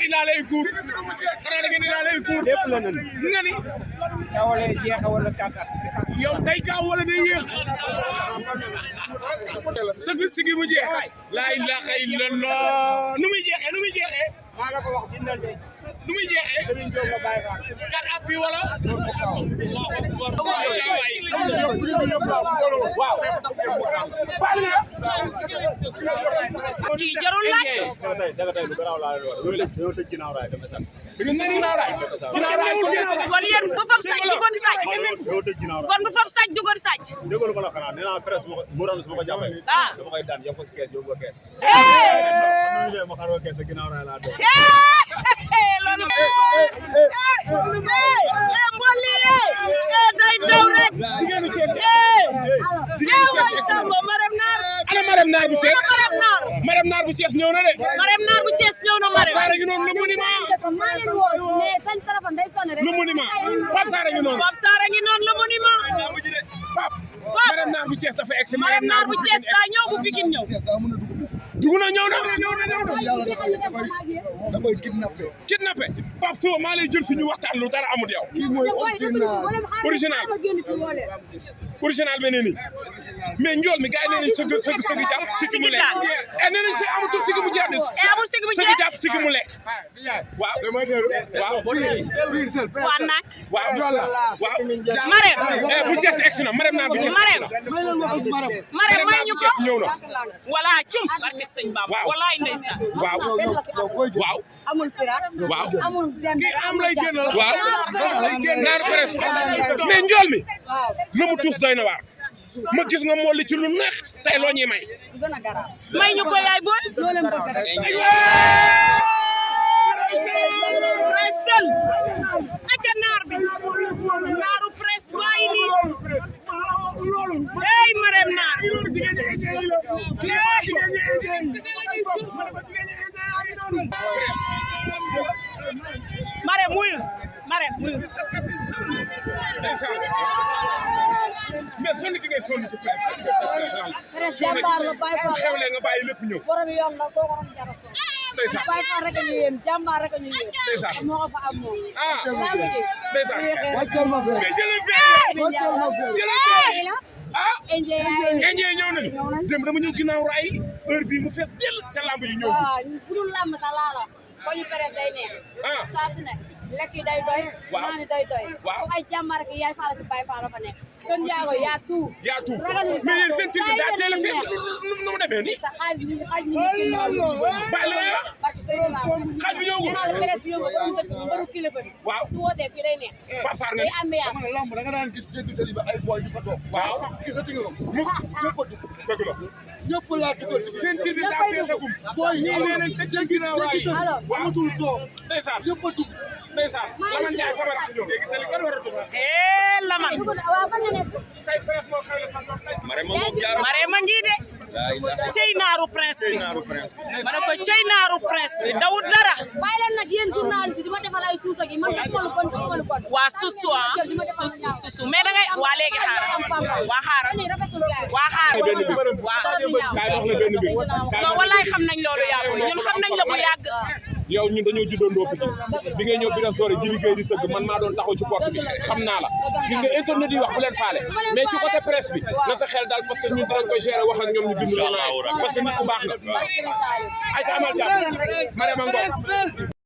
dinaa lay kuur xanaa da ngeen dinaa lay kuur lépp la nan nga ni wala jeex wala kàkkat yow day gaaw wala day yéex sigi mu jeex la ilaha illallah nu muy jeexee maa la ko wax bindal de nu muy jeexee Serigne Diop la bàyyi fa kat appi wala waaw kii jarul laaj lu garaaw laa leen wax dañoo tëj ginnaaw raay dama sax kon yéen bu fab sàcc dugoon sàcc kon bu fab sàcc dugoon sàcc déggoon ma la xanaa nee naa presse mu ron su ma ko jàppee dama koy daan yóbbu ko si kees yóbbu ko kees ma xaroo kees ginnaaw raay laa doon loolu mboli day daw rek way Samba Marème Naar ana Marème Naar bu Thiès Marème Naar bu Thiès ñëw na de Marème Naar bu Thiès ñëw na Marème Saara ngi noonu le monument le monument Pape Saara ngi noonu Pape Saara ngi noonu le monument Pape Marème Naar bu Thiès dafa egg si Marème Naar bu Thiès daa ñëw bu Pikine ñëw dugg na ñëw na da koy kidnappé. kidnappé Pape Sow maa lay jël suñu waxtaan lu dara amul yow kii mooy original. original bi nee nii mais njool mi gars yi nee nañ sëgg jàpp sigi mu lekk nee nañ si amatul sigi mu jeex de amul sigi mu jeex sëgg jàpp sigi mu lekk waaw waa nag waaw Marème bu Thiès egg si na Marème Naar bu Thiès Marème may ñu ko ñëw na wala cum barke sëñ Bamba walaay ndeysaan waaw amul pirate waaw amul kii am lay génnal waaw Naar presse mais njool mi lu mu tuus doy na waar ma gis nga mool li ci lu neex tey loo ñuy may gën a garaaw may ñu ko yaay booy loo leen bëgg rek presel aca naar bi naaru presse bàyyi nii hey Marème Naar Marème wuyu mais sonn ki ngay sonn ci presse jàmbaar la Baye Fall xewle nga bàyyi lépp ñëw borom yoon la doo ko doon jara so ndeysaan Baye Fall rek a ñu yéem jàmbaar rek a ñu yéem ndeysaan moo ko fa am moom ndeysaan mais jëlee Enjee ñëw nañu dem dama ñëw ginnaaw raay heure bii mu fees jël te lamb yi ñëw waaw bu dul lamb sax laa la ko ñu presse day neex saa su ne lekk yi day doy naan yi day doy ay jàmbaar ak yaay Fall ak Baye Fall la fa nekk gën njaago yaa tout mais yéen seen titre daa teel a fees nu mu demee nii xaaj bi bàyyi la wax xaaj bi ñëwagul naa la presse bi ñëw borom dëkk mbaru kilifa bi waaw su wootee fii day neex Pape Sarr nga day ambiance man lamb da nga daan gis jéggi tali ba ay boy yu fa toog. waaw gisati nga ko. mu ñëpp a dugg. dëgg la ñëpp laa dugal ci biir. seen titre daa feesagum boy ñii nee nañ te jéggi naa waay jéggi tali amatul toog. ndeysaan ñëpp a dugg. ndeysaan Laman Ndiaye sama rakk ñëw léegi tali kenn war a dugg Laman waaw fan la nekk tey presse moo xew la sax Marème a ngi de cey naaru prince bi ma ne ko cey naaru prince bi dawut dara bàyyi leen nag yéen journaliste yi di ma defal ay suus ak yi man defuma lu bon defuma lu bon waa susu susu mais da ngay waa léegi xaaral waa xaaral waa xaaral waa kaay wax la benn bi non wallaay xam nañ loolu yaa booy ñun xam nañ la bu yàgg yow ñun dañoo juddoo Pikine bi ngay ñëw bi nga soore Jibi Gueye di tëgg man maa doon taxaw ci porte bi xam naa la gis nga internet yi wax bu leen faale mais ci côté presse bi na sa xel daal parce que ñun dinañ ko gérer wax ak ñoom ñu bind la parce que nit ku baax nga ay sa amal jàmm Marème Ngom